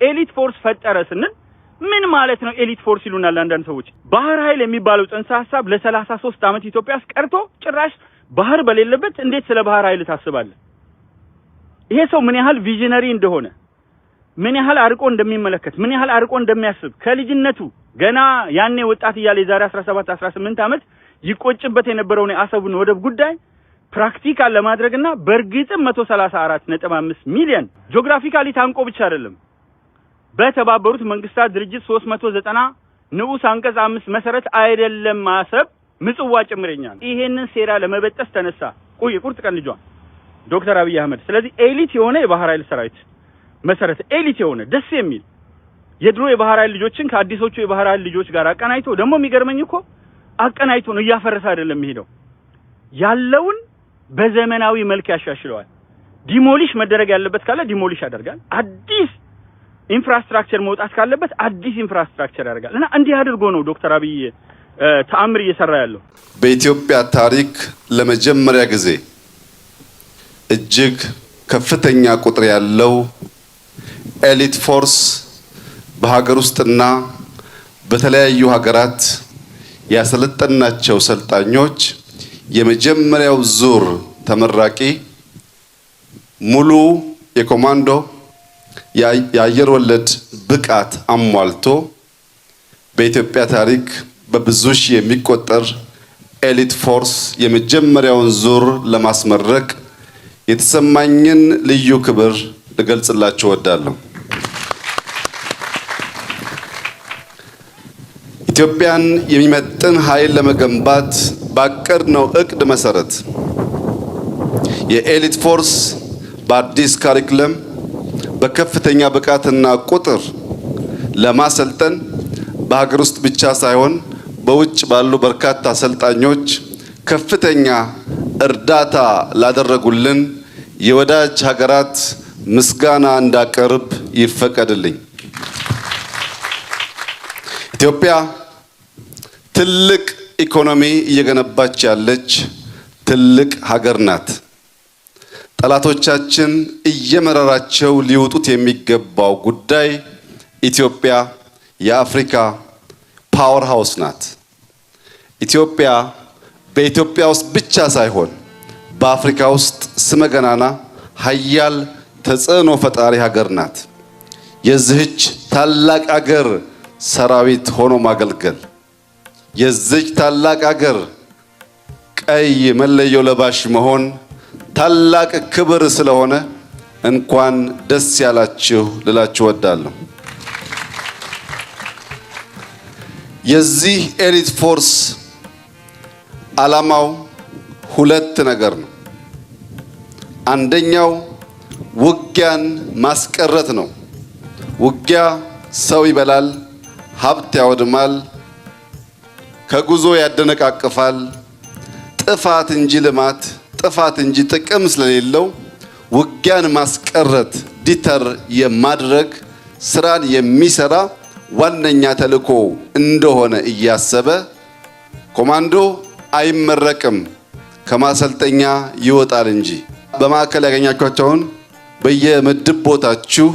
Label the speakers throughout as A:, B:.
A: Elite force ፈጠረ ስንል ምን ማለት ነው? Elite force ይሉናል አንዳንድ ሰዎች። ባህር ኃይል የሚባለው ጽንሰ ሀሳብ ለ33 ዓመት ኢትዮጵያ ውስጥ ቀርቶ ጭራሽ ባህር በሌለበት እንዴት ስለ ባህር ኃይል ታስባለህ? ይሄ ሰው ምን ያህል visionary እንደሆነ፣ ምን ያህል አርቆ እንደሚመለከት፣ ምን ያህል አርቆ እንደሚያስብ፣ ከልጅነቱ ገና ያኔ ወጣት እያለ የዛሬ 17 18 ዓመት ይቆጭበት የነበረውን የአሰብን ወደብ ጉዳይ practical ለማድረግና በእርግጥም 134.5 ሚሊዮን geographically ታንቆ ብቻ አይደለም፣ በተባበሩት መንግስታት ድርጅት 390 ንዑስ አንቀጽ 5 መሰረት አይደለም አሰብ ምጽዋ ጭምረኛል። ይሄንን ሴራ ለመበጠስ ተነሳ። ቆይ የቁርጥ ቀን ልጇ ዶክተር አብይ አህመድ። ስለዚህ elite የሆነ የባህር ኃይል ሰራዊት መሰረተ። Elite የሆነ ደስ የሚል የድሮ የባህር ኃይል ልጆችን ከአዲሶቹ የባህር ኃይል ልጆች ጋር አቀናጅቶ፣ ደግሞ የሚገርመኝ እኮ አቀናጅቶ ነው፣ እያፈረሰ አይደለም የሚሄደው። ያለውን በዘመናዊ መልክ ያሻሽለዋል። Demolish መደረግ ያለበት ካለ demolish ያደርጋል። አዲስ infrastructure መውጣት ካለበት አዲስ infrastructure ያደርጋል። እና እንዲህ አድርጎ ነው ዶክተር አብይ ተአምር እየሰራ ያለው።
B: በኢትዮጵያ ታሪክ ለመጀመሪያ ጊዜ እጅግ ከፍተኛ ቁጥር ያለው elite force በሀገር ውስጥና በተለያዩ ሀገራት ያሰለጠናቸው ሰልጣኞች የመጀመሪያው ዙር ተመራቂ ሙሉ የኮማንዶ የአየር ወለድ ብቃት አሟልቶ በኢትዮጵያ ታሪክ በብዙ ሺህ የሚቆጠር elite force የመጀመሪያውን ዙር ለማስመረቅ የተሰማኝን ልዩ ክብር ልገልጽላችሁ እወዳለሁ። ኢትዮጵያን የሚመጥን ኃይል ለመገንባት ባቀድነው እቅድ መሰረት የ elite force በአዲስ curriculum በከፍተኛ ብቃትና ቁጥር ለማሰልጠን በሀገር ውስጥ ብቻ ሳይሆን በውጭ ባሉ በርካታ አሰልጣኞች ከፍተኛ እርዳታ ላደረጉልን የወዳጅ ሀገራት ምስጋና እንዳቀርብ ይፈቀድልኝ። ኢትዮጵያ ትልቅ ኢኮኖሚ እየገነባች ያለች ትልቅ ሀገር ናት። ጠላቶቻችን እየመረራቸው ሊውጡት የሚገባው ጉዳይ ኢትዮጵያ የአፍሪካ power house ናት። ኢትዮጵያ በኢትዮጵያ ውስጥ ብቻ ሳይሆን በአፍሪካ ውስጥ ስመ ገናና ሀያል ተጽዕኖ ፈጣሪ ሀገር ናት። የዚህች ታላቅ አገር ሰራዊት ሆኖ ማገልገል፣ የዚች ታላቅ አገር ቀይ መለዮ ለባሽ መሆን ታላቅ ክብር ስለሆነ እንኳን ደስ ያላችሁ ልላችሁ እወዳለሁ። የዚህ elite force ዓላማው ሁለት ነገር ነው። አንደኛው ውጊያን ማስቀረት ነው። ውጊያ ሰው ይበላል፣ ሀብት ያወድማል፣ ከጉዞ ያደነቃቅፋል። ጥፋት እንጂ ልማት፣ ጥፋት እንጂ ጥቅም ስለሌለው ውጊያን ማስቀረት deter የማድረግ ስራን የሚሰራ ዋነኛ ተልዕኮ እንደሆነ እያሰበ ኮማንዶ አይመረቅም፣ ከማሰልጠኛ ይወጣል እንጂ። በማዕከል ያገኛችኋቸውን በየምድብ ቦታችሁ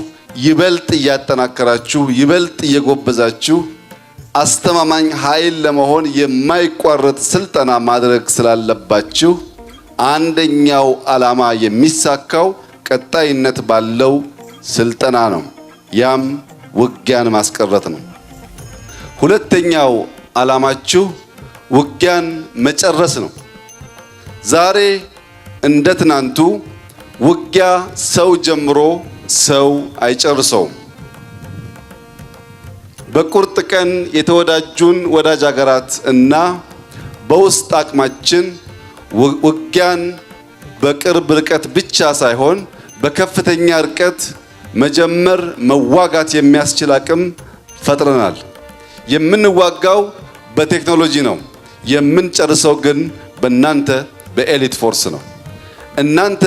B: ይበልጥ እያጠናከራችሁ፣ ይበልጥ እየጎበዛችሁ አስተማማኝ ኃይል ለመሆን የማይቋረጥ ስልጠና ማድረግ ስላለባችሁ አንደኛው ዓላማ የሚሳካው ቀጣይነት ባለው ስልጠና ነው። ያም ውጊያን ማስቀረት ነው። ሁለተኛው ዓላማችሁ ውጊያን መጨረስ ነው። ዛሬ እንደ ትናንቱ ውጊያ ሰው ጀምሮ ሰው አይጨርሰውም። በቁርጥ ቀን የተወዳጁን ወዳጅ ሀገራት እና በውስጥ አቅማችን ውጊያን በቅርብ ርቀት ብቻ ሳይሆን በከፍተኛ ርቀት መጀመር መዋጋት የሚያስችል አቅም ፈጥረናል። የምንዋጋው በቴክኖሎጂ ነው። የምንጨርሰው ግን በእናንተ በ elite force ነው። እናንተ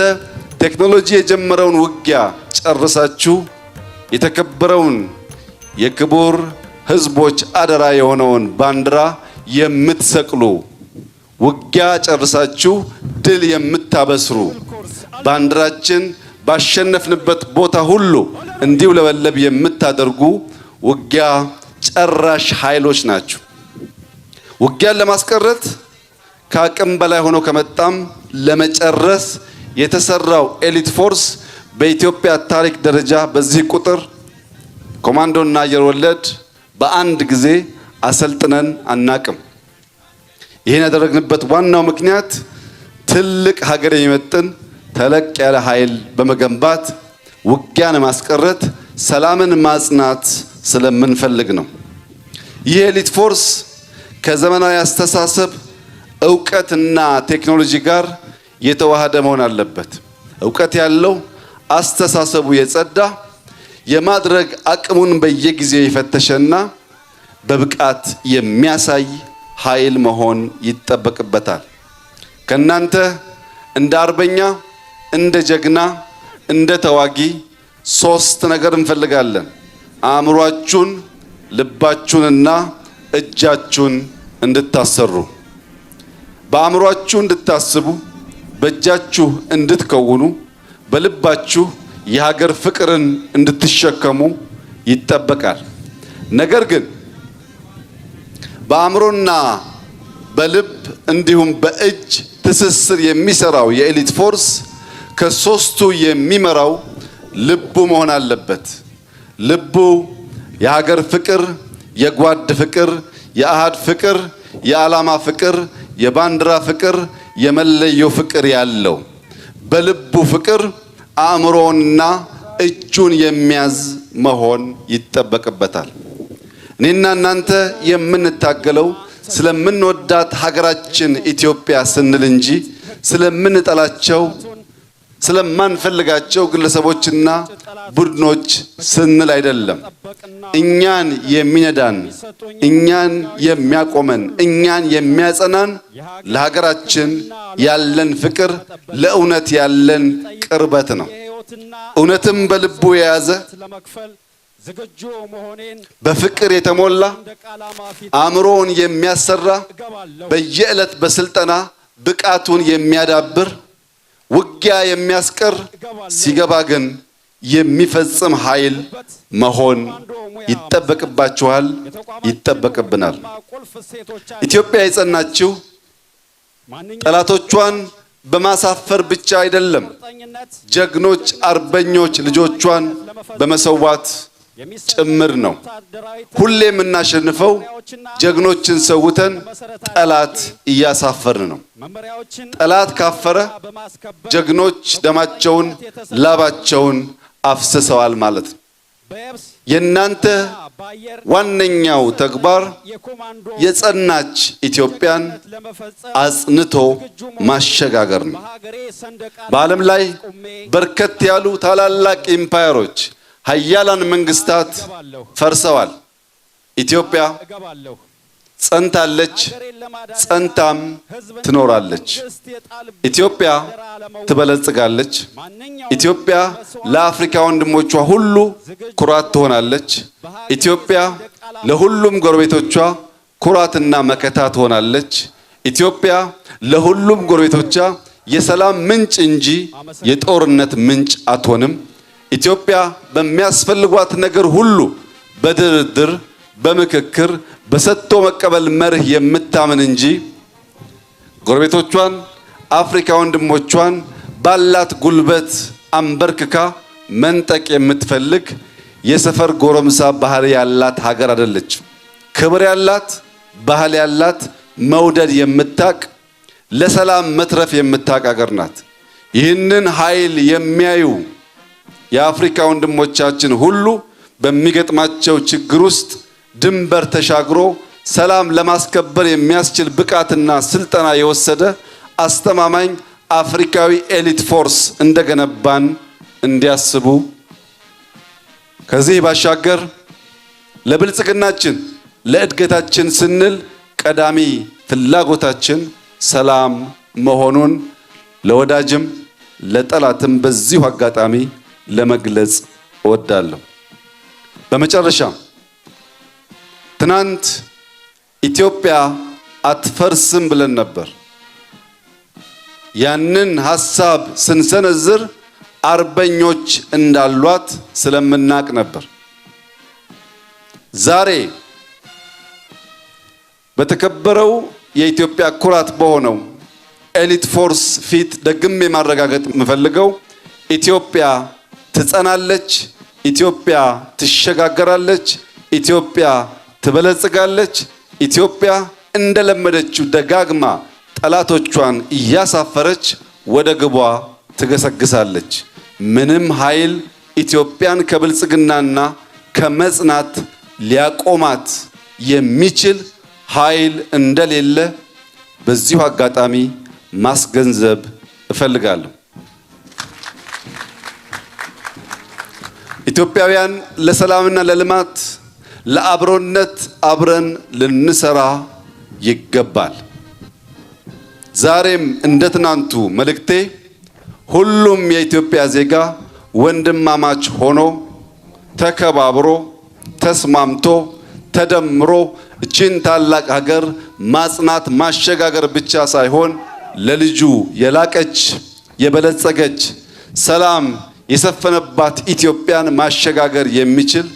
B: ቴክኖሎጂ የጀመረውን ውጊያ ጨርሳችሁ የተከበረውን የክቡር ሕዝቦች አደራ የሆነውን ባንዲራ የምትሰቅሉ፣ ውጊያ ጨርሳችሁ ድል የምታበስሩ፣ ባንዲራችን ባሸነፍንበት ቦታ ሁሉ እንዲውለበለብ የምታደርጉ ውጊያ ጨራሽ ኃይሎች ናቸው። ውጊያን ለማስቀረት ከአቅም በላይ ሆኖ ከመጣም ለመጨረስ የተሰራው elite force በኢትዮጵያ ታሪክ ደረጃ በዚህ ቁጥር ኮማንዶና አየር ወለድ በአንድ ጊዜ አሰልጥነን አናቅም። ይህን ያደረግንበት ዋናው ምክንያት ትልቅ ሀገር የሚመጥን ተለቅ ያለ ኃይል በመገንባት ውጊያን ማስቀረት፣ ሰላምን ማጽናት ስለምንፈልግ ነው። ይህ elite force ከዘመናዊ አስተሳሰብ እውቀትና ቴክኖሎጂ ጋር የተዋሃደ መሆን አለበት። እውቀት ያለው፣ አስተሳሰቡ የጸዳ፣ የማድረግ አቅሙን በየጊዜው የፈተሸና በብቃት የሚያሳይ ኃይል መሆን ይጠበቅበታል። ከናንተ እንደ አርበኛ፣ እንደ ጀግና፣ እንደ ተዋጊ ሶስት ነገር እንፈልጋለን። አእምሯችሁን፣ ልባችሁንና እጃችሁን እንድታሰሩ፣ በአእምሯችሁ እንድታስቡ፣ በእጃችሁ እንድትከውኑ፣ በልባችሁ የሀገር ፍቅርን እንድትሸከሙ ይጠበቃል። ነገር ግን በአእምሮና በልብ እንዲሁም በእጅ ትስስር የሚሰራው የ elite force ከሶስቱ የሚመራው ልቡ መሆን አለበት። ልቡ የሀገር ፍቅር፣ የጓድ ፍቅር፣ የአሃድ ፍቅር፣ የዓላማ ፍቅር፣ የባንዲራ ፍቅር፣ የመለዮ ፍቅር ያለው፣ በልቡ ፍቅር አእምሮውንና እጁን የሚያዝ መሆን ይጠበቅበታል። እኔና እናንተ የምንታገለው ስለምንወዳት ሀገራችን ኢትዮጵያ ስንል እንጂ ስለምንጠላቸው፣ ስለማንፈልጋቸው ግለሰቦችና ቡድኖች ስንል አይደለም። እኛን የሚነዳን፣ እኛን የሚያቆመን፣ እኛን የሚያጸናን ለሀገራችን ያለን ፍቅር፣ ለእውነት ያለን ቅርበት ነው። እውነትም በልቡ የያዘ፣ በፍቅር የተሞላ፣ አእምሮውን የሚያሰራ፣ በየዕለት በስልጠና ብቃቱን የሚያዳብር፣ ውጊያ የሚያስቀር፣ ሲገባ ግን የሚፈጽም ኃይል መሆን ይጠበቅባችኋል፣ ይጠበቅብናል። ኢትዮጵያ የጸናችው ጠላቶቿን በማሳፈር ብቻ አይደለም፣ ጀግኖች አርበኞች ልጆቿን በመሰዋት ጭምር ነው። ሁሌ የምናሸንፈው ጀግኖችን ሰውተን ጠላት እያሳፈርን ነው። ጠላት ካፈረ ጀግኖች ደማቸውን ላባቸውን አፍስሰዋል ማለት ነው። የእናንተ ዋነኛው ተግባር የጸናች ኢትዮጵያን አጽንቶ ማሸጋገር ነው። በዓለም ላይ በርከት ያሉ ታላላቅ ኢምፓየሮች፣ ሀያላን መንግስታት ፈርሰዋል። ኢትዮጵያ ጸንታለች፣ ጸንታም ትኖራለች። ኢትዮጵያ ትበለጽጋለች። ኢትዮጵያ ለአፍሪካ ወንድሞቿ ሁሉ ኩራት ትሆናለች። ኢትዮጵያ ለሁሉም ጎረቤቶቿ ኩራትና መከታ ትሆናለች። ኢትዮጵያ ለሁሉም ጎረቤቶቿ የሰላም ምንጭ እንጂ የጦርነት ምንጭ አትሆንም። ኢትዮጵያ በሚያስፈልጓት ነገር ሁሉ በድርድር፣ በምክክር፣ በሰጥቶ መቀበል መርህ የምታምን እንጂ ጎረቤቶቿን፣ አፍሪካ ወንድሞቿን ባላት ጉልበት አንበርክካ መንጠቅ የምትፈልግ የሰፈር ጎረምሳ ባህሪ ያላት ሀገር አይደለች። ክብር ያላት፣ ባህል ያላት፣ መውደድ የምታቅ፣ ለሰላም መትረፍ የምታቅ ሀገር ናት። ይህንን ኃይል የሚያዩ የአፍሪካ ወንድሞቻችን ሁሉ በሚገጥማቸው ችግር ውስጥ ድንበር ተሻግሮ ሰላም ለማስከበር የሚያስችል ብቃትና ስልጠና የወሰደ አስተማማኝ አፍሪካዊ elite force እንደገነባን እንዲያስቡ፣ ከዚህ ባሻገር ለብልጽግናችን፣ ለእድገታችን ስንል ቀዳሚ ፍላጎታችን ሰላም መሆኑን ለወዳጅም ለጠላትም በዚሁ አጋጣሚ ለመግለጽ እወዳለሁ። በመጨረሻ ትናንት ኢትዮጵያ አትፈርስም ብለን ነበር። ያንን ሐሳብ ስንሰነዝር አርበኞች እንዳሏት ስለምናቅ ነበር። ዛሬ በተከበረው የኢትዮጵያ ኩራት በሆነው elite force ፊት ደግሜ ማረጋገጥ የምፈልገው ኢትዮጵያ ትጸናለች፣ ኢትዮጵያ ትሸጋገራለች፣ ኢትዮጵያ ትበለጽጋለች። ኢትዮጵያ እንደለመደችው ደጋግማ ጠላቶቿን እያሳፈረች ወደ ግቧ ትገሰግሳለች። ምንም ኃይል ኢትዮጵያን ከብልጽግናና ከመጽናት ሊያቆማት የሚችል ኃይል እንደሌለ በዚሁ አጋጣሚ ማስገንዘብ እፈልጋለሁ። ኢትዮጵያውያን ለሰላምና ለልማት ለአብሮነት አብረን ልንሰራ ይገባል። ዛሬም እንደ ትናንቱ መልእክቴ ሁሉም የኢትዮጵያ ዜጋ ወንድማማች ሆኖ ተከባብሮ ተስማምቶ ተደምሮ እችን ታላቅ ሀገር ማጽናት ማሸጋገር ብቻ ሳይሆን ለልጁ የላቀች የበለጸገች ሰላም የሰፈነባት ኢትዮጵያን ማሸጋገር የሚችል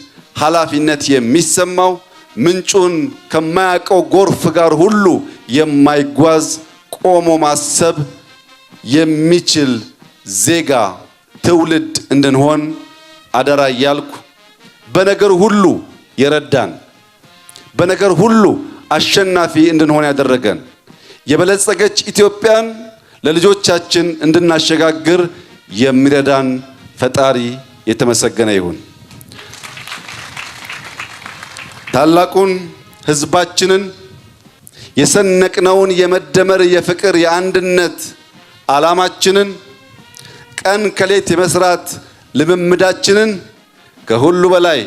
B: ኃላፊነት የሚሰማው ምንጩን ከማያውቀው ጎርፍ ጋር ሁሉ የማይጓዝ ቆሞ ማሰብ የሚችል ዜጋ ትውልድ እንድንሆን አደራ እያልኩ በነገር ሁሉ የረዳን በነገር ሁሉ አሸናፊ እንድንሆን ያደረገን የበለጸገች ኢትዮጵያን ለልጆቻችን እንድናሸጋግር የሚረዳን ፈጣሪ የተመሰገነ ይሁን። ታላቁን ሕዝባችንን የሰነቅነውን የመደመር የፍቅር የአንድነት ዓላማችንን ቀን ከሌት የመስራት ልምምዳችንን ከሁሉ በላይ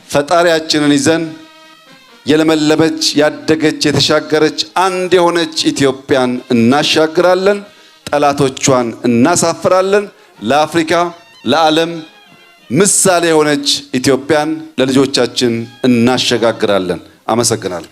B: ፈጣሪያችንን ይዘን የለመለመች ያደገች የተሻገረች አንድ የሆነች ኢትዮጵያን እናሻግራለን። ጠላቶቿን እናሳፍራለን። ለአፍሪካ ለዓለም ምሳሌ የሆነች ኢትዮጵያን ለልጆቻችን እናሸጋግራለን። አመሰግናለሁ።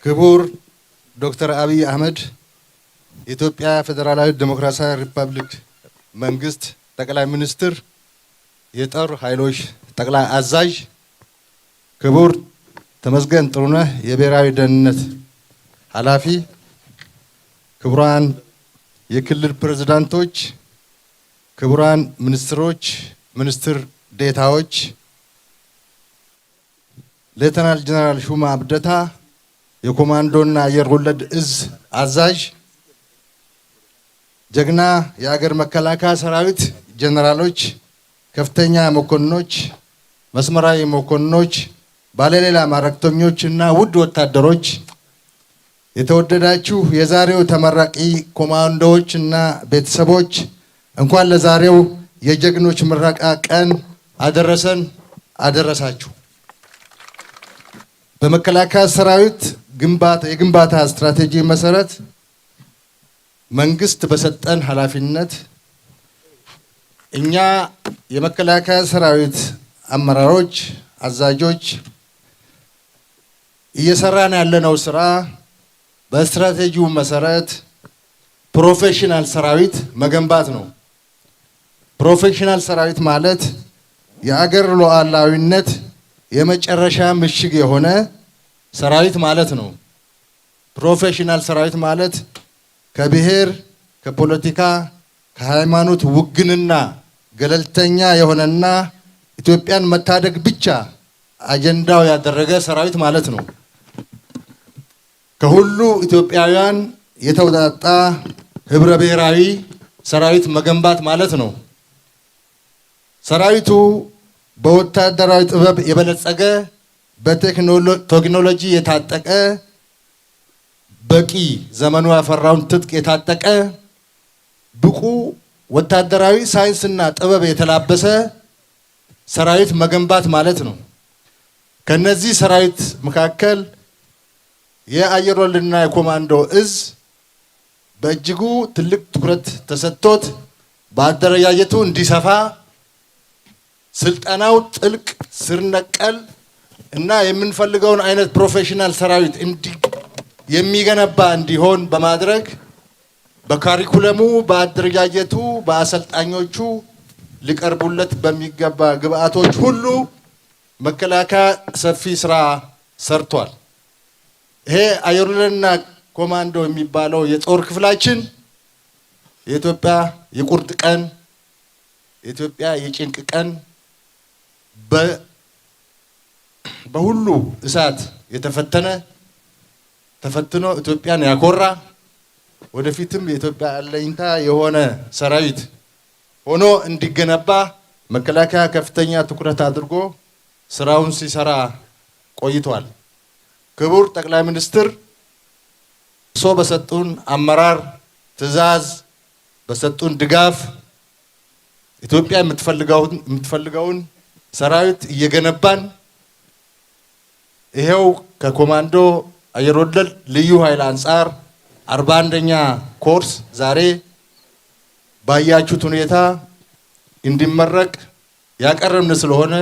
C: ክቡር ዶክተር አብይ አህመድ፣ የኢትዮጵያ ፌዴራላዊ ዴሞክራሲያዊ ሪፐብሊክ መንግስት ጠቅላይ ሚኒስትር፣ የጦር ኃይሎች ጠቅላይ አዛዥ፣ ክቡር ተመስገን ጥሩነህ፣ የብሔራዊ ደህንነት ኃላፊ፣ ክቡራን የክልል ፕሬዝዳንቶች፣ ክቡራን ሚኒስትሮች፣ ሚኒስትር ዴታዎች፣ ሌተናል ጀነራል ሹማ አብደታ፣ የኮማንዶና አየር ወለድ እዝ አዛዥ፣ ጀግና የአገር መከላከያ ሰራዊት ጀነራሎች፣ ከፍተኛ መኮንኖች፣ መስመራዊ መኮንኖች፣ ባለሌላ ማዕረግተኞች እና ውድ ወታደሮች፣ የተወደዳችሁ የዛሬው ተመራቂ ኮማንዶዎች እና ቤተሰቦች፣ እንኳን ለዛሬው የጀግኖች ምረቃ ቀን አደረሰን አደረሳችሁ። በመከላከያ ሰራዊት የግንባታ ስትራቴጂ መሰረት መንግስት በሰጠን ኃላፊነት እኛ የመከላከያ ሰራዊት አመራሮች፣ አዛዦች እየሰራን ያለነው ስራ በስትራቴጂው መሰረት professional ሰራዊት መገንባት ነው። Professional ሰራዊት ማለት የአገር ሉዓላዊነት የመጨረሻ ምሽግ የሆነ ሰራዊት ማለት ነው። Professional ሰራዊት ማለት ከብሔር፣ ከፖለቲካ፣ ከሃይማኖት ውግንና ገለልተኛ የሆነና ኢትዮጵያን መታደግ ብቻ አጀንዳው ያደረገ ሰራዊት ማለት ነው። ከሁሉ ኢትዮጵያውያን የተውጣጣ ህብረ ብሔራዊ ሰራዊት መገንባት ማለት ነው። ሰራዊቱ በወታደራዊ ጥበብ የበለጸገ፣ በቴክኖሎጂ የታጠቀ፣ በቂ ዘመኑ ያፈራውን ትጥቅ የታጠቀ፣ ብቁ ወታደራዊ ሳይንስና ጥበብ የተላበሰ ሰራዊት መገንባት ማለት ነው። ከነዚህ ሰራዊት መካከል የአየር ወለድና የኮማንዶ እዝ በእጅጉ ትልቅ ትኩረት ተሰጥቶት በአደረጃጀቱ እንዲሰፋ፣ ስልጠናው ጥልቅ፣ ስር ነቀል እና የምንፈልገውን አይነት professional ሰራዊት የሚገነባ እንዲሆን በማድረግ በ curriculum ኡ፣ በአደረጃጀቱ፣ በአሰልጣኞቹ ሊቀርቡለት በሚገባ ግብአቶች ሁሉ መከላከያ ሰፊ ስራ ሰርቷል። ይሄ አየር ወለድና ኮማንዶ የሚባለው የጦር ክፍላችን የኢትዮጵያ የቁርጥ ቀን፣ የኢትዮጵያ የጭንቅ ቀን በሁሉ እሳት የተፈተነ፣ ተፈትኖ ኢትዮጵያን ያኮራ፣ ወደፊትም የኢትዮጵያ አለኝታ የሆነ ሰራዊት ሆኖ እንዲገነባ መከላከያ ከፍተኛ ትኩረት አድርጎ ስራውን ሲሰራ ቆይቷል። ክቡር ጠቅላይ ሚኒስትር እርስዎ በሰጡን አመራር ትዕዛዝ፣ በሰጡን ድጋፍ ኢትዮጵያ የምትፈልገውን ሰራዊት እየገነባን ይሄው ከኮማንዶ፣ አየር ወለድ፣ ልዩ ኃይል አንጻር 41ኛ ኮርስ ዛሬ ባያችሁት ሁኔታ እንዲመረቅ ያቀረብን ስለሆነ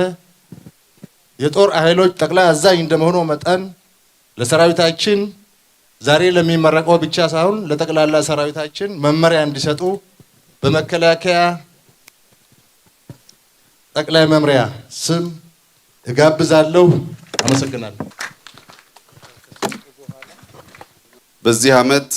C: የጦር ኃይሎች ጠቅላይ አዛዥ እንደመሆኑ መጠን ለሰራዊታችን፣ ዛሬ ለሚመረቀው ብቻ ሳይሆን ለጠቅላላ ሰራዊታችን መመሪያ እንዲሰጡ በመከላከያ ጠቅላይ መምሪያ ስም እጋብዛለሁ። አመሰግናለሁ።
B: በዚህ ዓመት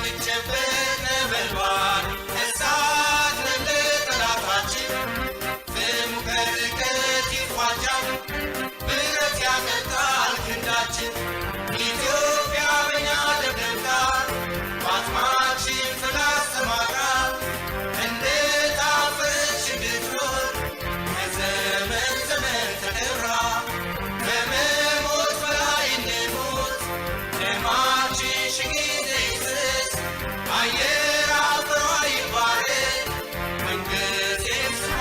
D: የማንጨበጥ ነበልባል እሳት ነን ለጠላታችን። ፍሙ ከርቀት ይፋጃል፣ ብረት ያቀልጣል ክንዳችን። ኢትዮጵያ በኛ ደም ደምቃ፣ በአጽማችን ፍላት ተማራ፣ እንደታፈረች እንድትኖር ከዘመን ዘመን ተከብራ። ከመሞት በላይ እንሙት፣ ደማችን ሺህ ጊዜ ይፍሰስ፣ አየር አፈሯ ይባረክ፣ ምንጊዜም ስሟ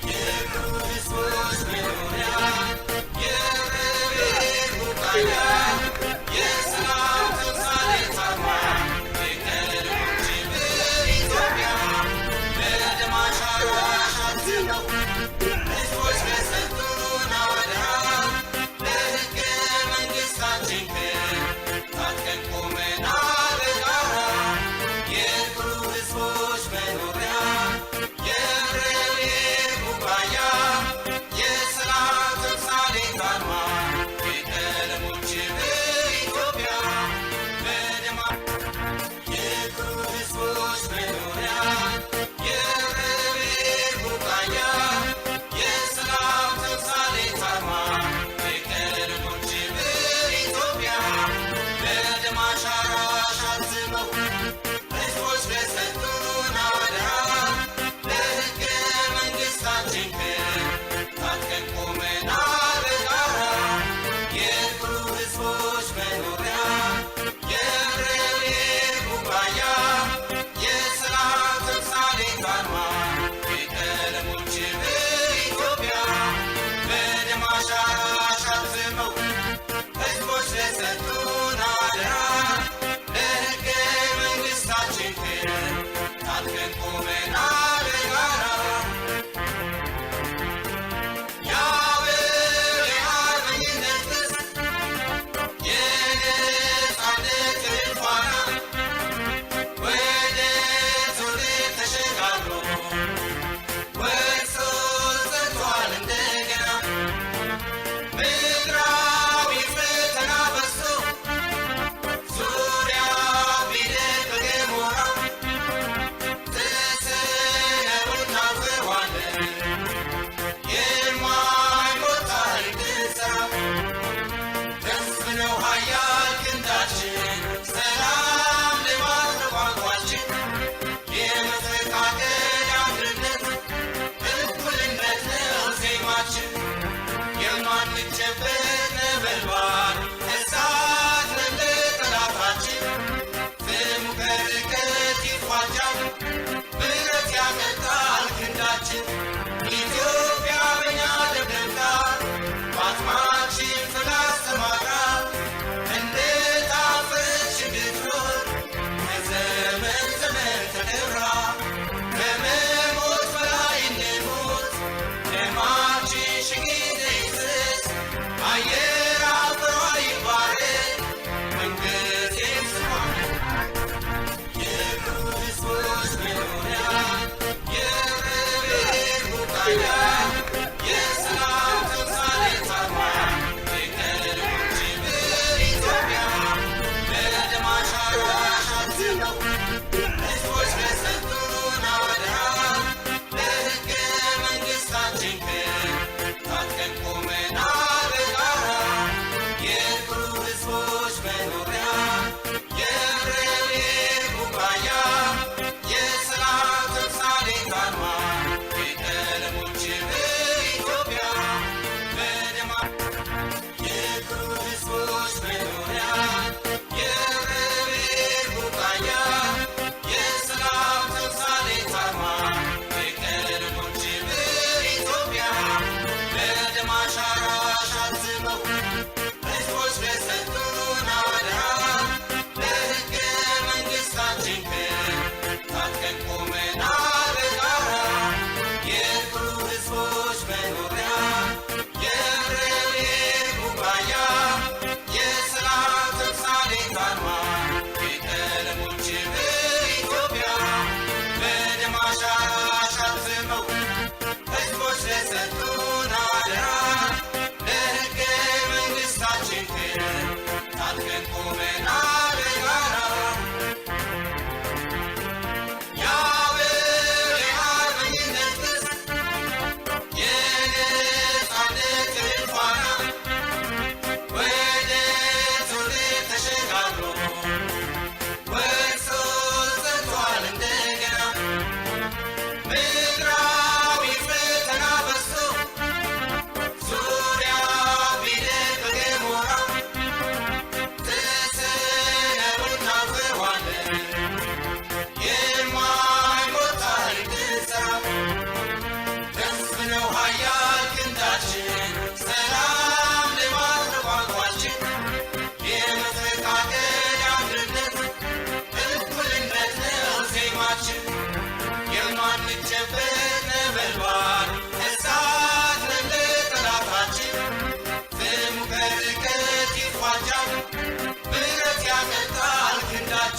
D: የብሩህ ሕዝቦች መኖሪያ፣ የብሔር ቡቃያ፣ የሰላም ተምሳሌት አርማ፣ የቀለሞች ሕብር ኢትዮጵያ፣ በደም አሻራሽ አትመው ሕዝቦች ለሰጡን አደራ፣ ለሕገ መንግሥታችን ክብር ታጥቀን ቆመናል በጋራ። የብሩህ ሕዝቦች መኖሪያ፣ የብሔር ቡቃያ፣ የሰላም ተምሳሌት አርማ፣ የቀለሞች ሕብር ኢትዮጵያ፣ በደማ የብሩህ ሕዝቦች መኖሪያ፣ የብሔር ቡቃያ፣ የሰላም ተምሳሌት አርማ፣ የቀለሞች ሕብር ኢትዮጵያ፣ በደም አሻራሽ አትመው ሕዝቦች ለሰጡን አደራ፣ ለሕገ መንግሥታችን ክብር ታጥቀን ቆመናል በጋራ። የብሩህ ሕዝቦች መኖሪያ፣ የብሔር ቡቃያ፣ የሰላም ተምሳሌት አርማ፣ የቀለሞች ሕብር ኢትዮጵያ፣ በደም አሻራሽ አትመው ሕዝቦች ለሰጡን አደራ፣ ለሕገ መንግሥታችን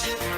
D: ሀገራችን።